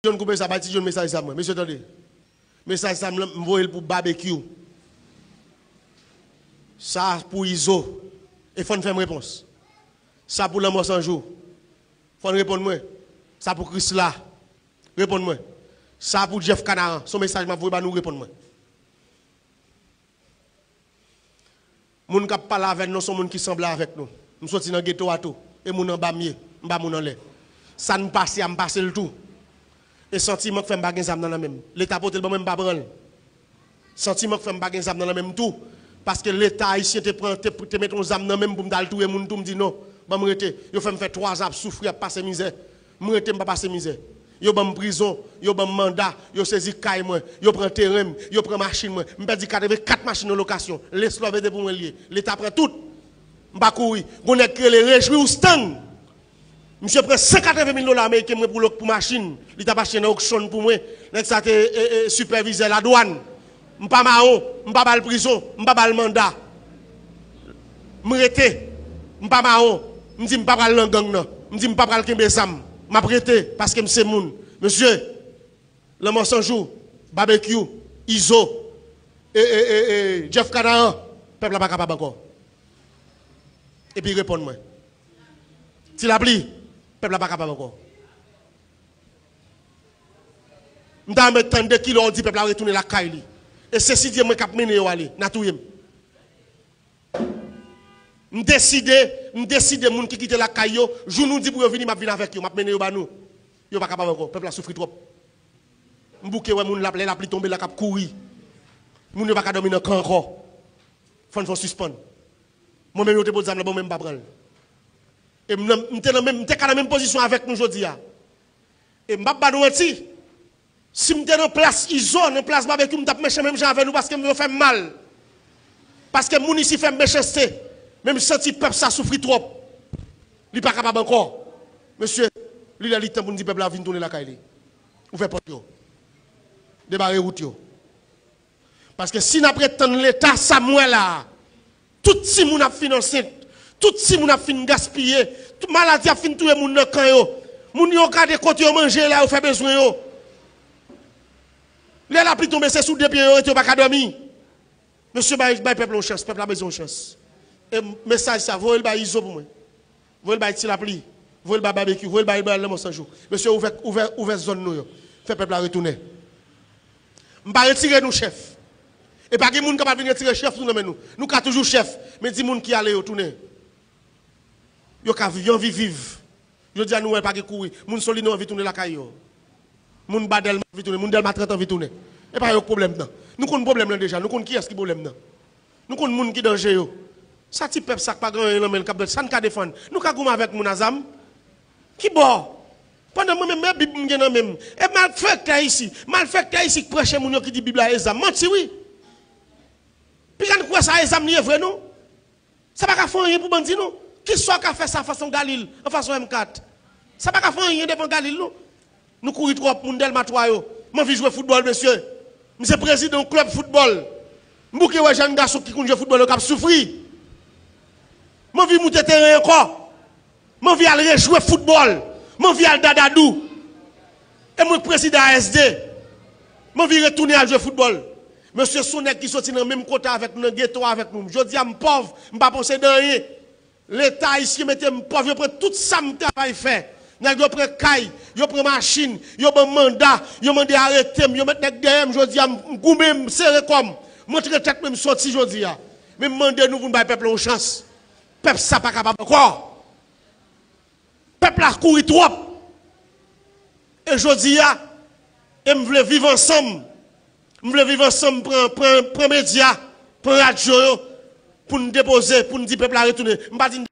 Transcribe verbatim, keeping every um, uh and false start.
John koupe sa, bay Ti John mesaj sa mwen. Mesye tande. Mesaj sa m voye l pou Babekyou. Sa pou Izo. E fò n fè m repons. Sa pou Lanmò San Jou. Fò n reponn mwen. Sa pou Krisla. Reponn mwen. Sa pou Jeff Kanaran. Se yon mesaj m ap voye ba nou, reponn mwen. Moun k ap pale avè n nan se yon moun ki sanble avèk nou. M soti nan geto a tou. E moun anba m ye. M pa moun anlè. Sa n pase a, m pase l tou. E santiman k fè m pa gen zam nan nan men m. Leta pote l ban mwen, m pa pran l. Santiman k fè m pa gen zam nan nan men m tou. Paske Leta ayisyen te pran, te, te mete yon zam nan men m pou m t al touye moun tou, m di non. Ban m rete. Yo fè m fè twa zan ap soufri, ap pase mizè. M rete, m pa pase mizè. Yo ban m prizon, yo ban m manda, yo sezi kay mwen, yo pran teren m, yo pran machin mwen. M pèdi katrevenkat machin nan lokasyon. Leslòv ede pou mwen l ye. Leta pran tout. M pa kouri. Gon nèg ki rele Rejwi Oustang. Misye pran san katreven mil dola ameriken mwen pou lòk pou machin. Li t ap achte nan oksyon pou mwen. Nèg sa te, e, e, sipèvizè ladwàn. M pa mawon, m pa ba l prizon, m pa ba l manda. M rete, m pa mawon, m di m pa pral nan gang nan, m di m pa pral kenbe zam, m ap rete paske m se moun. Mesye, Lanmò San Jou, Babekyou, Izo, e, e, e, e, Jeff Kanaran, pèp la pa kapab ankò. Epi reponn mwen. Ti Lapli, pèp la pa kapab ankò. M ta renmen tande kilè w di pèp la retounen lakay li. E se Sidye mwen k ap mennen yo ale, n a touye m. M deside, m deside moun ki kite lakay yo, jou nou di pou yo vini, m ap vin avèk yo, m ap mennen yo ba nou. Yo pa kapab ankò, pèp la soufri twòp. M bouke wè moun lap, lè lapli tonbe la k ap kouri. Moun yo pa ka dòmi nan kan ankò. Fò n fè w sispann. Mwen menm yo te pote zam nan ban mwen, m pa pran l. E m nan, m te nan menm, m te ka nan menm pozisyon avèk nou jodi a. E m p ap ba nou manti. Si m te nan plas Izo, nan plas Babekyou, m t ap mechan menm jan avè nou paske m yo fè m mal. Paske moun isi fè m mechanste. Men m santi pèp sa soufri twòp. Li pa kapab ankò. Mesye, li lè li tan pou n di pèp la vin tounen lakay li. Ouvè pòt yo. Debare wout yo. Paske si n ap ret tann Leta sa m wè la a, tout timoun ap fin ansent, tout timoun ap fin gaspiye, tout maladi ap fin touye moun nan kan yo. Moun yo gade kote yo manje la, yo fè bezwen yo. Lè lapli tonbe, se sou de pye yo rete, yo pa ka dòmi. Mesye, bay, bay pèp la yon chans, pèp la bezwen yon chans. E mesaj sa, voye l bay Izo pou mwen. Voye l bay Ti Lapli. Voye l bay Babekyou. Voye l bay, bay Lanmò San Jou. Mesye, ouvè, ouvè, ouvè zòn nou yo. Fè pèp la retounen. M pa retire nou chèf. E pa gen moun k ap vin retire chèf nou nan men nou. Nou ka toujou chèf. Men di moun ki ale yo tounen. Yo ka viv, yo anvi viv. Jodi a nou wè pa gen kouri. Moun Solino anvi tounen lakay yo. Moun ba Dèlma anvi tounen. Moun Dèlma trant anvi tounen. E pa yo k pwoblèm nan. Nou konn pwoblèm nan deja. Nou konn kiyès ki pwoblèm nan. Nou konn moun ki danje yo. Sa ti pèp sa k pa gen anyen nan men l k ap danje, sa n ka defann? Nou ka goumen avèk moun a zam? Ki bò? Pandan mwen menm, e Bib m gen nan men m. E malfektè isi, malfektè isi k preche moun yo ki di Bib la e zam. Manti wi. Piga n kwè sa e zam li ye vre non. Sa pa ka fè anyen pou bandi non. Kisa w ka fè sa anfas yon Galil, anfas yon M kat? Sa pa ka fè anyen devan Galil non. Nou kouri twòp, moun Dèlma twa yo. M anvi jwe foutbòl, mesye. M se prezidan yon klèb foutbòl. M bouke wè jèn gason ki konn jwe foutbòl yo k ap soufri. M anvi moute teren ankò. M anvi al rejwe foutbòl. M anvi al dadadou. E mwen k prezidan A S D. M anvi retounen al jwe foutbòl. Mesye, se yon nèg ki soti nan menm kote avèk nou, nan geto avèk nou. Jodi a, m pòv, m pa posede anyen. Leta ayisyen mete m pòv, yo pran tout sa m travay fè. Nèg yo pran kay, yo pran machin, yo ban m manda, yo mande arete m, yo met nèg dèyè m. Jodi a, m goumen, m sere kò m. M antre tèt mwen, m soti jodi a. Men m mande nou pou n bay pèp la yon chans. Pèp sa pa kapab ankò. Pèp la kouri twòp. E jodi a, e m vle viv ansanm. M vle viv ansanm, pran, pran, pran medya, pran radyo yo, pou n depoze, pou n di pèp la retounen. M pa di n